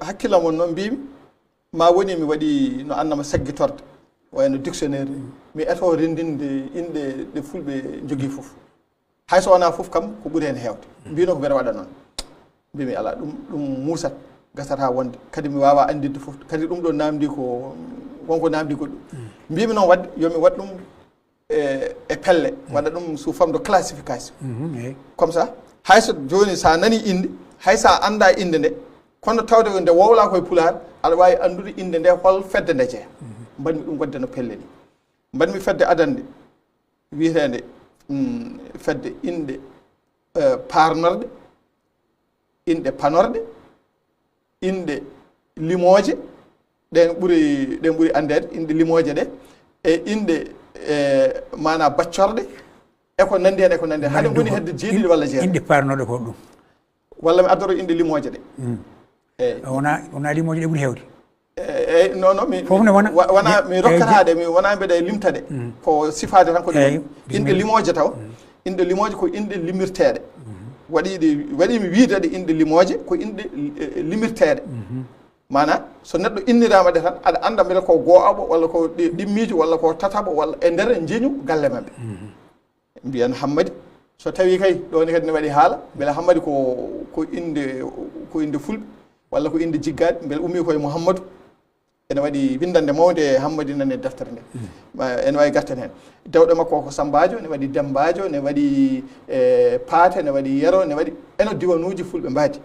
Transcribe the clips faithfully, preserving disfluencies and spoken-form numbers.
Hakkillam won noon mbimi, ma woni mi waɗi no annama saggitorde, wayno dictionnaire, mi eto renndinde inɗe ɗe fulɓe njogii fof. Hay so wonaa fof kam, ko ɓuri heen heewde. Mbino ko mbeɗa waɗa noon. Mbimi, "Alaa, ɗum, ɗum muusat, gasata wonde." Kadi mi waawaa anndinde fof. Kadi ɗum ɗo naamndi ko, wonko naamndi goɗɗum. Mbimi noon waɗde, yo mi waɗ ɗum e, e pelle, waɗa ɗum sous forme de classification. Mhm, eyi. Comme ça, hay so jooni sa nani innde, hay sa annda innde nde, kono tawde nde wowla koye pulaar, aɗa waawi anndude innde nde, hol fedde nde jeya. Mbaɗmi ɗum waɗde no pelle ni. Mbaɗmi fedde adannde, wiyeteende, mm, fedde inɗe, eh, paarnorɗe, inɗe panorɗe, inɗe limooje, ɗen ɓuri, ɗen ɓuri anndeede, inɗe limooje ɗe, e inɗe, e, maanaa baccorɗe, e ko nanndi heen, e ko nanndi heen. Haɗe ngoni hedde jeeɗiɗi walla jeetati. Inɗe paarnooɗe ko ɗum. Walla mi addoro inɗe limooje ɗe. Mm. Eyi. Wona, wona limooje ɗe ɓuri heewde. Eyi, non, non, mi, fof ne wona, wona, mi rokkata ɗe, mi wona mbeɗa limta ɗe. Mm. Ko sifaade tan ko ɗum. Eyi, inɗe limooje taw. Mm. Inɗe limooje ko inɗe limirteeɗe. Mhm. Waɗi ɗe, waɗi mi wiide ɗe inɗe limooje ko inɗe, eh, limirteeɗe. Mhm. Maanaa, so neɗɗo inniraama ɗe tan, aɗa annda mbele ko gooɓo, walla ko ɗi-, ɗimmiijo, walla ko tataɓo, walla e nder njeñu galle maɓɓe. Mhm. Mbiyan Hammadi, so tawii kay, ɗo ne kadi ne waɗi haala, mbele Hammadi ko, ko innde, ko innde fulɓe, walla ko innde jiggaaɗe, mbele ummii koye Muhammadu. Ene waɗi winndannde mawnde Hammadi nan e deftere nde. Mm. Ma, ene waawi garten heen. Dewɗo makko ko Sammbaajo, ne waɗi Demmbaajo, ne waɗi, eh, Paate, ne waɗi Yero, ne waɗi, eno diwanuuji fulɓe mbaadi.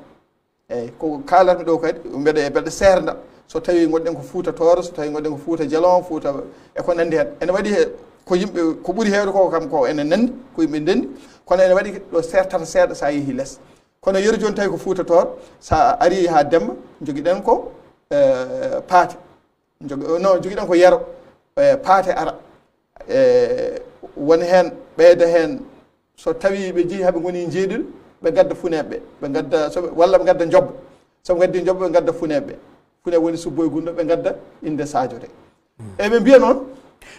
Eyi, ko kaalatmi ɗo kadi, mbeɗa, mbeɗa seernda. So tawii ngonɗen ko Fuuta Tooro, so tawii ngonɗen ko Fuuta Jalon, Fuuta e ko nanndi heen. Ene waɗi he, ko yimɓe, ko ɓuri heewde ko kam ko ene nanndi, ko yimɓe ndenndi, kono ene waɗi ɗo seertata seeɗa so a yehii les. Kono yeru jooni tawi ko Fuuta Tooro, so a arii haa Demba, njogiɗen ko, eh, Paate. Njog-, no, njogiɗen ko Yero, eh, Paate ara. Eh, woni heen, ɓeyda heen, so tawii ɓe njehii haa ɓe ngoni njeeɗiɗo, ɓe ngadda funeeɓe ɓe, ɓe ngadda, so ɓe, walla ɓe ngadda njobbo. So ɓe ngaddi njobbo, ɓe ngadda funeeɓe ɓe. Funeeɓe woni Subboy Gunndo, ɓe ngadda innde Sadio nde. Eɓe mbiya noon.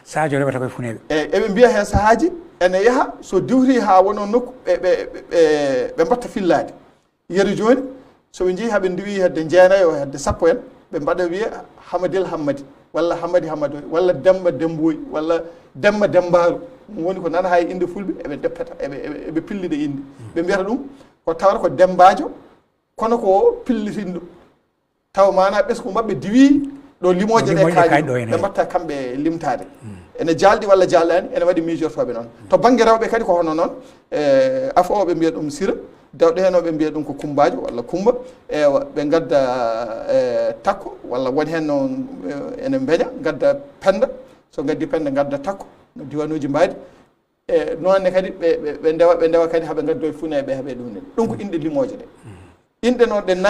Sadio rewata koye funeeɓe. Eyi, eɓe mbiya heen sahaaji, ene yaha, so diwti haa wonoo nokku, ɓe, ɓe, ɓe, ɓe mbaɗta fillaade. Yeru jooni, so ɓe njehii haa ɓe ndiwii hedde jeenayo, hedde sappo en, ɓe mbaɗa wiya Hamadil Hammadi, walla Hammadi Hammado, walla Demba Demboy, walla Demba Dembaaru. Ɗum woni ko nana haa e innde fulɓe, eɓe deppata, eɓe, eɓe, eɓe pillida innde. Ɓe mbiyata ɗum ko tawata ko Demmbaajo, kono ko pillitinɗo. Taw maanaa ɓesngu maɓɓe diwii ɗo limooje ɗe kaaɗi ɗo, ene ɓe mbaɗta kamɓe limtaade. Mm. Ene jaalɗi walla jaalɗaani, ene waɗi miijortooɓe noon. To bannge rewɓe kadi ko hono noon, e, afooɓe mbiya ɗum Sira, dewɗe heen o ɓe mbiya ɗum ko Kummbaajo walla Kummba, ewa, ɓe ngadda, e, Takko, walla won heen noon, e, ene mbeña, ngadda Pennda, so ngaddi Pennda, ngadda Takko, no diwanuuji mbaadi. E, noon ne kadi ɓe, ɓe, ɓe ndewa, ɓe ndewa kadi haa ɓe ngaddoya funeeɓe, haa ɓe ɗum ne. Ɗum ko inɗe limooje ɗe. Mm. Inɗe noon ɗe naam-